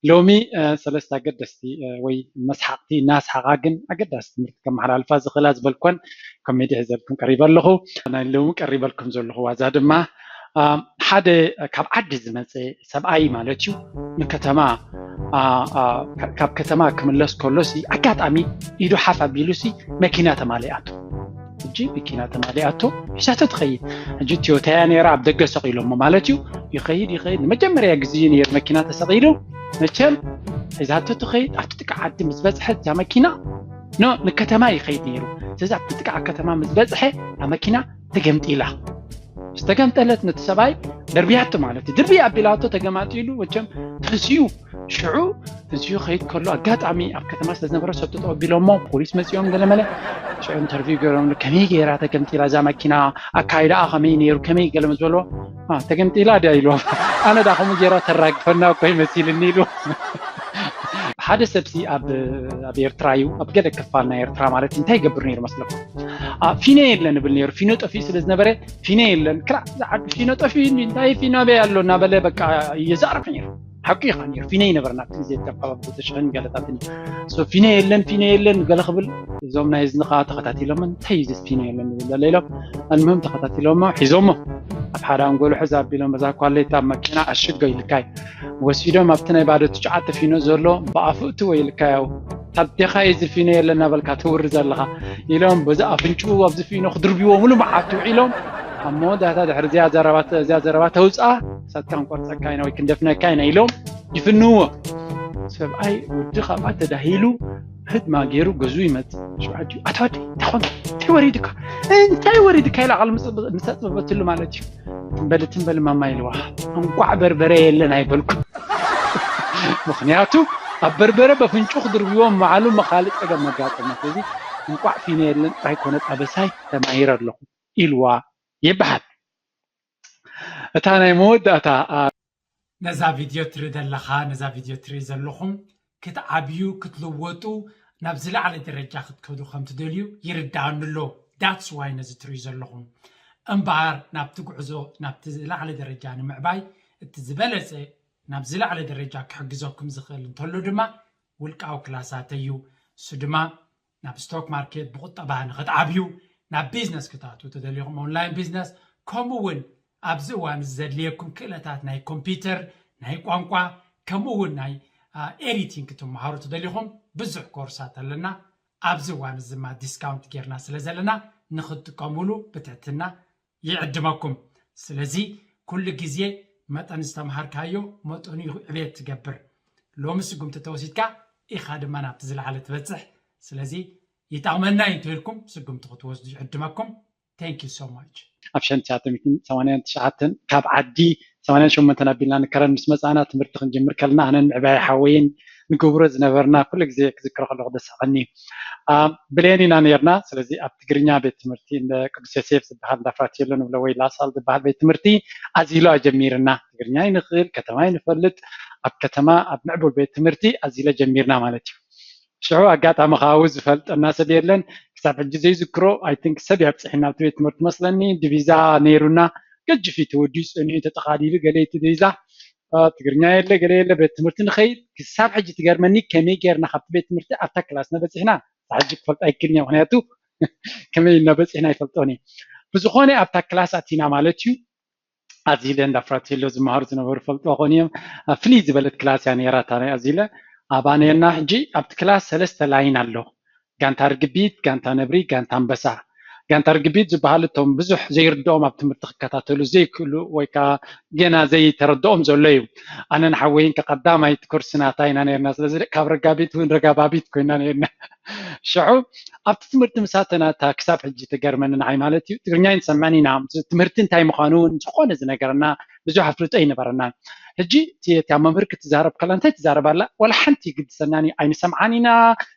ሎሚ ሰለስተ ኣገደስቲ ወይ መስሓቕቲ እናስሓቓ ግን ኣገዳሲ ትምህርቲ ከመሓላልፋ ዝኽእላ ዝበልኮን ኮሜዲ ሒዘልኩም ቀሪበ ኣለኹ። ናይ ሎሚ ቀሪበልኩም ዘለኹ ዋዛ ድማ ሓደ ካብ ዓዲ ዝመፀ ሰብኣይ ማለት እዩ ንከተማ ካብ ከተማ ክምለስ ከሎሲ ኣጋጣሚ ኢዱ ሓፍ ኣቢሉሲ መኪና ተማሊኣቶ። ሕጂ መኪና ተማሊኣቶ ሒዛቶ ትኸይድ። ሕጂ ቶዮታ እያ ነይራ ኣብ ደገ ሰቒሎሞ ማለት እዩ። ይኸይድ ይኸይድ ንመጀመርያ ግዜ ነይሩ መኪና ተሰቒሉ መቸም ሒዛቶ ትኸይድ ኣብቲ ጥቃ ዓዲ ምስ በፅሐት እዛ መኪና ኖ ንከተማ ይኸይድ ነይሩ። ስለዚ ኣብቲ ጥቃ ከተማ ምስ በፅሐ እታ መኪና ተገምጢላ። ምስ ተገምጠለት ነቲ ሰብኣይ ደርብያቶ ማለት እዩ። ድርብይ ኣቢላቶ ተገማጢሉ መቸም ተንሲኡ ሽዑ ተንሲኡ ኸይድ ከሎ ኣጋጣሚ ኣብ ከተማ ስለዝነበረ ሰጡ ጠቢሎሞ ፖሊስ መፂኦም ገለመለ ሽዑ ኢንተርቪው ገይሮም ከመይ ገይራ ተገምጢላ እዛ መኪና ኣካይዳኣ ከመይ ነይሩ ከመይ ገለ ዝበሎ ተገምጢላ ድያ ኢልዎም ኣነ ዳ ከምኡ ገይራ ተራግፈና እኮ ይመሲልኒ ኢሉ ሓደ ሰብሲ ኣብ ኤርትራ እዩ ኣብ ገለ ክፋል ናይ ኤርትራ ማለት እንታይ ይገብር ነይሩ መስለኩም ፊኖ የለን ይብል ነይሩ ፊኖ ጠፊኡ ስለ ዝነበረ ፊኖ የለን ክላ ዝዓዱ ፊኖ ጠፊኡ እንታይ ፊኖ ኣበይ ኣሎ እናበለ በቃ ይዛረብ ነይሩ ሓቂ ኢኻ ነይሩ ፊኖ ይነበረና ኣብቲ ግዜ ተባባብ ተሽኸን ገለታትን ሶ ፊኖ የለን ፊኖ የለን ገለ ክብል እዞም ናይ እዝንኻ ተኸታቲሎም እንታይ እዩ ፊኖ የለን ዝብል ዘሎ ኢሎም ኣልምህም ተኸታቲሎሞ ሒዞሞ ኣብ ሓደ ኣንጎሎ ሕዚ ኣቢሎም በዛ ኳሌታ መኪና ኣሽጎ ይልካይ ወሲዶም ኣብቲ ናይ ባዶ ትሽዓተ ፊኖ ዘሎ ብኣፉ እትወ ይልካያው ታዴኻ እዩ ዝፊኖ የለ እናበልካ ትውሪ ዘለኻ ኢሎም በዚ ኣፍንጭኡ ኣብዚ ፊኖ ክድርብዎ ሙሉ መዓልቲ ውዒሎም ኣብ መወዳእታ ድሕሪ እዚኣ ዘረባ እዚኣ ዘረባ ተውፅኣ ሳትካ ክንቆርፀካ ኢና ወይ ክንደፍነካ ኢና ኢሎም ይፍንዎ ሰብኣይ ወዲ ካብኣ ተዳሂሉ ህድማ ገይሩ ገዙ ይመፅእ ሽውዓት ኣቶ ኣደ እንታይ ኮንካ እንታይ ወሪድካ እንታይ ወሪድካ ኢላ ቃል ምሰጥበበትሉ ማለት እዩ ትንበል ትንበል ማማ ኢልዋ እንቋዕ በርበረ የለን ኣይበልኩ ምክንያቱ ኣብ በርበረ በፍንጩ ክድርብዎ መዓሉ መኻሊ ፀገም መጋጠመ እዚ እንቋዕ ፊነ የለን ጥራይ ኮነ ጠበሳይ ተማሂረ ኣለኹ ኢልዋ ይበሃል እታ ናይ መወዳእታ ነዛ ቪድዮ ትርኢ ዘለኻ ነዛ ቪድዮ ትርኢ ዘለኹም ክትዓብዩ ክትልወጡ ናብ ዝለዓለ ደረጃ ክትከዱ ከም ትደልዩ ይርድኣኒ ኣሎ that's why ነዚ ትርእዩ ዘለኹም እምበኣር ናብቲ ጉዕዞ ናብቲ ዝለዓለ ደረጃ ንምዕባይ እቲ ዝበለፀ ናብ ዝለዓለ ደረጃ ክሕግዘኩም ዝኽእል እንተሎ ድማ ውልቃዊ ክላሳት እዩ እሱ ድማ ናብ stock market ብቁጠባ ንክትዓብዩ ናብ business ክትኣትዉ ተደሊኹም online business ከምኡ እውን ኣብዚ እዋን እዚ ዘድልየኩም ክእለታት ናይ ኮምፒውተር ናይ ቋንቋ ከምኡ እውን ናይ editing ክትመሃሩ ተደሊኹም ብዙሕ ኮርሳት ኣለና ኣብዚ እዋን እዚ ድማ discount ጌርና ስለ ዘለና ንክትጥቀምሉ ብትሕትና ይዕድመኩም ስለዚ ኩሉ ግዜ መጠን ዝተምሃርካዮ መጠኑ እዩ ዕቤት ትገብር ሎሚ ስጉምቲ ተወሲድካ ኢኻ ድማ ናብቲ ዝለዓለ ትበፅሕ ስለዚ ይጠቕመና እዩ እንተኢልኩም ስጉምቲ ክትወስዱ ይዕድመኩም thank you so much ኣብ ሸንትሻተ ሚትን ሰማንያን ትሽዓተን ካብ ዓዲ ሰማንያን ሸሞንተን ኣቢልና ንከረን ምስ መፃና ትምህርቲ ክንጅምር ከለና ኣነን ምዕባይ ሓወይን ንገብሮ ዝነበርና ኩሉ ግዜ ክዝክሮ ከለኩ ደስ ይብለኒ ብሌን ኢና ነርና ስለዚ ኣብ ትግርኛ ቤት ትምህርቲ እንደ ቅዱስ ዮሴፍ ዝበሃል እንዳ ፍራቲየሎ ንብሎ ወይ ላሳል ዝበሃል ቤት ትምህርቲ ኣዚሎ ኣጀሚርና ትግርኛ ይንኽእል ከተማ ይንፈልጥ ኣብ ከተማ ኣብ ምዕቡል ቤት ትምህርቲ ኣዚለ ጀሚርና ማለት እዩ ሽዑ ኣጋጣሚ ካብኡ ዝፈልጠና ሰብ የለን ክሳብ ሕጂ ዘይዝክሮ ኣይትንክ ሰብ ያብፅሕና ኣብቲ ቤት ትምህርቲ መስለኒ ዲቪዛ ነይሩና ገጅፊ ተወዲኡ ፀኒሑ ተጠቃሊሉ ገለ እቲ ዲቪዛ ትግርኛ የለ ገለ የለ ቤት ትምህርቲ ንኸይድ ክሳብ ሕጂ ትገርመኒ ከመይ ጌርና ካብቲ ቤት ትምህርቲ ኣብታ ክላስና በፂሕና ሕጂ ክፈልጥ ኣይክልኒ ምክንያቱ ከመይ ኢልና በፂሕና ይፈልጦን ብዝኾነ ኣብታ ክላስ ኣቲና ማለት እዩ ኣዚለ እንዳ ፍራቴሎ ዝመሃሩ ዝነበሩ ፈልጥዋ ኮን እዮም ፍልይ ዝበለት ክላስ እያ ነይራ እታ ናይ ኣዚለ ኣባ ነርና ሕጂ ኣብቲ ክላስ ሰለስተ ላይን ኣሎ ጋንታ ርግቢት ጋንታ ነብሪ ጋንታ ኣንበሳ ጋንታ ርግቢት ዝበሃሉ እቶም ብዙሕ ዘይርድኦም ኣብ ትምህርቲ ክከታተሉ ዘይክእሉ ወይ ከዓ ገና ዘይተረድኦም ዘሎ እዩ ኣነን ሓወይን ከቀዳማይ ኮርሲ ናታ ኢና ነርና ስለዚ ካብ ረጋቢት እውን ረጋባቢት ኮይና ነርና ሽዑ ኣብቲ ትምህርቲ ምሳተና እታ ክሳብ ሕጂ ትገርመኒ ንዓይ ማለት እዩ ትግርኛ ኣይንሰምዕን ኢና ትምህርቲ እንታይ ምዃኑ ዝኾነ ዝነገረና ብዙሕ ኣፍልጦ ኣይነበረናን ሕጂ እታ መምህር ክትዛረብ ከላ እንታይ ትዛረብ ኣላ ዋላ ሓንቲ ይግድሰናን እዩ ኣይንሰምዓን ኢና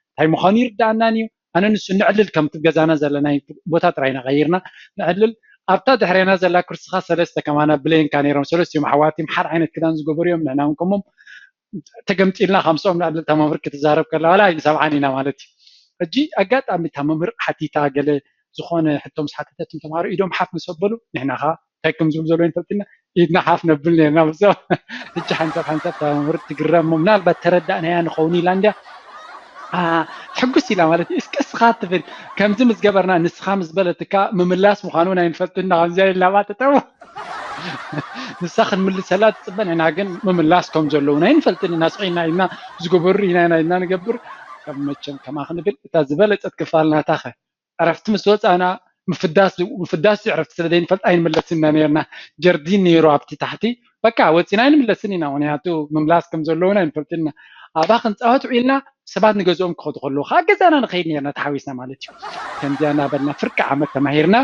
እንታይ ምዃኑ ይርድኣናን እዩ ኣነ ንሱ ንዕልል ከምቲ ገዛና ዘለና ቦታ ጥራይ ኢና ቀይርና ንዕልል ኣብታ ድሕሬና ዘላ ኩርስኻ ሰለስተ ከማና ብሌንካ ነይሮም ሰለስቲኦም ኣሕዋትዮም ሓደ ዓይነት ክዳን ዝገበሩ እዮም ንሕና እውን ከምኦም ተገምጢልና ከምስኦም ንዕልል እታ መምህር ክትዛረብ ከላ ዋላ ኣይንሰምዓን ኢና ማለት እዩ ሕጂ ኣጋጣሚ እታ መምህር ሓቲታ ገለ ዝኾነ ሕቶ ምስ ሓተተትም ተምሃሮ ኢዶም ሓፍ ምስ ኣበሉ ንሕና ኸዓ እንታይ ከም ዝብሉ ዘለዎ ይንፈልጥና ኢድና ሓፍ ነብል ነርና ምስኦም። ሕጂ ሓንሳብ ሓንሳብ ተመምርት ትግረም እሞ ምናልባት ተረዳእናያ ንኸውን ኢላ እንድያ። ትሕጉስ ኢላ ማለት እዩ። እስከ እስኻ ትብል ከምዚ ምስ ገበርና ንስኻ ምስ በለትካ ምምላስ ምዃኑ እውን ኣይንፈልጥና ከምዚኣ ኢላባ ተጠው። ንሳ ክንምልሰላ ትፅበ ንሕና ግን ምምላስ ከም ዘለዉ ናይ ንፈልጥን ኢና ስቂና ኢልና ዝገበሩ ኢና ኢና ኢልና ንገብር። ከም መቸም ከማ ክንብል እታ ዝበለፀት ክፋል ናታኸ ዕረፍቲ ምስ ወፃና ምፍዳስ ምፍዳስ ዕረፍቲ ስለ ዘይንፈልጥ ኣይንመለስና ነርና። ጀርዲን ነይሩ ኣብቲ ታሕቲ በቃ ወፂና ኣይንምለስን ኢና። ምክንያቱ ምምላስ ከም ዘለዉን ኣይንፈልጥና። ኣባ ክንፃወት ውዒልና ሰባት ንገዝኦም ክኸዱ ከለዉ ከዓ ገዛና ንኸይድ ነርና ተሓዊስና ማለት እዩ። ከምዚኣ እናበልና ፍርቂ ዓመት ተማሂርና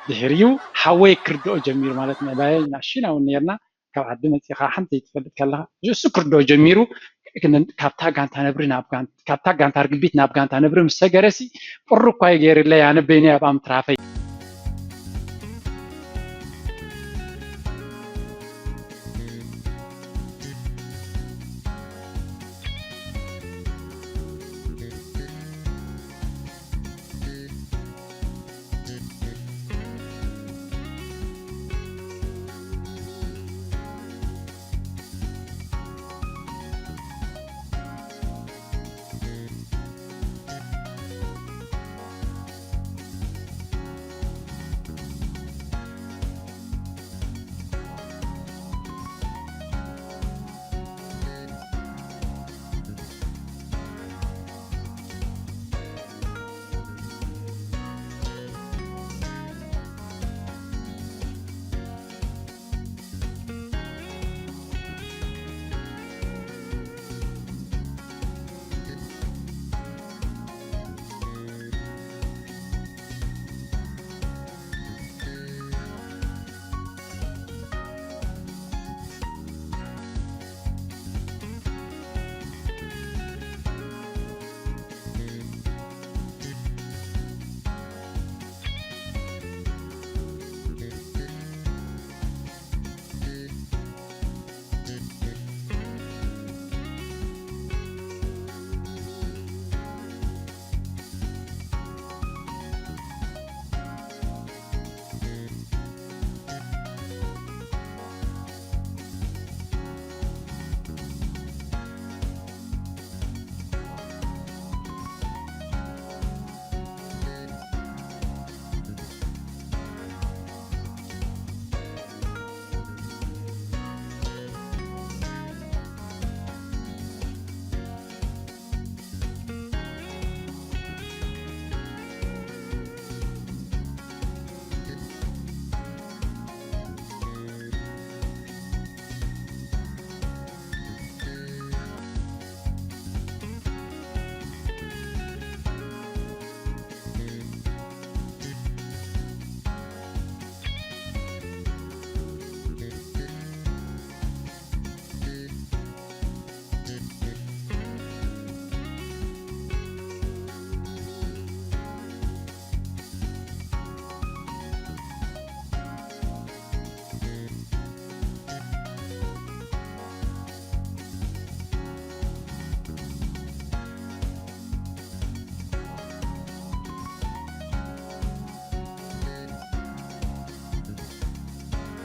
ድሕሪኡ ሓወይ ክርድኦ ጀሚሩ ማለት ምዕባየ ናሽና እውን ነርና። ካብ ዓዲ መፂኻ ሓንቲ ዘይትፈልጥ ከለኻ እሱ ክርድኦ ጀሚሩ። ካብታ ጋንታ ነብሪ ናብ ጋንታ ካብታ ጋንታ ርግቢት ናብ ጋንታ ነብሪ ምስ ሰገረሲ ቁሪ እኳ ይገይርለይ ኣነ በይነይ ኣብኣ ምትራፈይ።